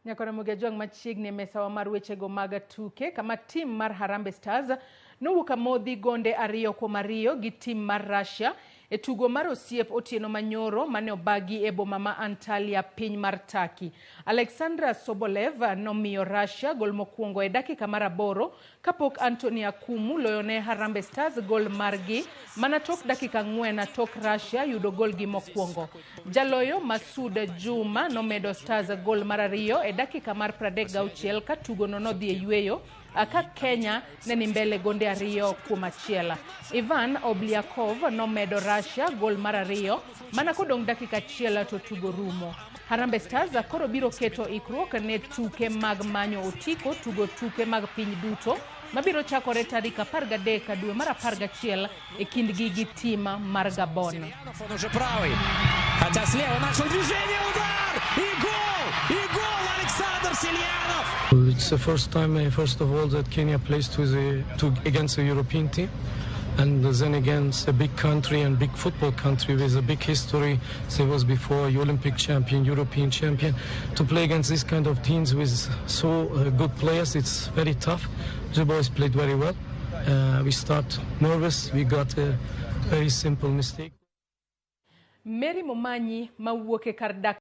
Nyakora Jwang' machiegni e mesawa mar wechego mag tuke, kama tim mar Harambee Stars nowuok amodhi gonde 2-2 gi tim mar Russia e tugo mar osiep otieno manyoro mane obagi e boma ma Antalya, piny mar Turkey. Alexandra Sobolev nomiyo Russia gol mokwongo e dakika mar 8 kapok Anthony Akumu loyone Harambee Stars gol margi mana tok dakika 4 tok Russia yudo golgi mokwongo. Jaloyo Masud Juma nomedo Stars gol mar ariyo e dakika mar 36 ka tugono nodhi e yweyo ka Kenya ne ni mbele gonde 2-1. Ivan Obliakov nomedo Russia gol mar ariyo mana kodong' dakika 1 to tugo rumo. Harambee Stars koro biro keto ikruok ne tuke mag manyo otiko tugo tuke mag piny duto mabiro chakore tarik 13 dwe mar 11 e kindgi gi tim mar Gabon. Он уже правый. Хотя слева начал движение, удар! И гол! И гол, Александр Сильянов! It's the first time, first of all, that Kenya plays against a European team, and then against a big country and big football country with a big history. They was before Olympic champion, European champion. To play against this kind of teams with so good players, it's very tough. The boys played very well. We start nervous. We got a very simple mistake. Mary Momanyi mawuok e kar dak.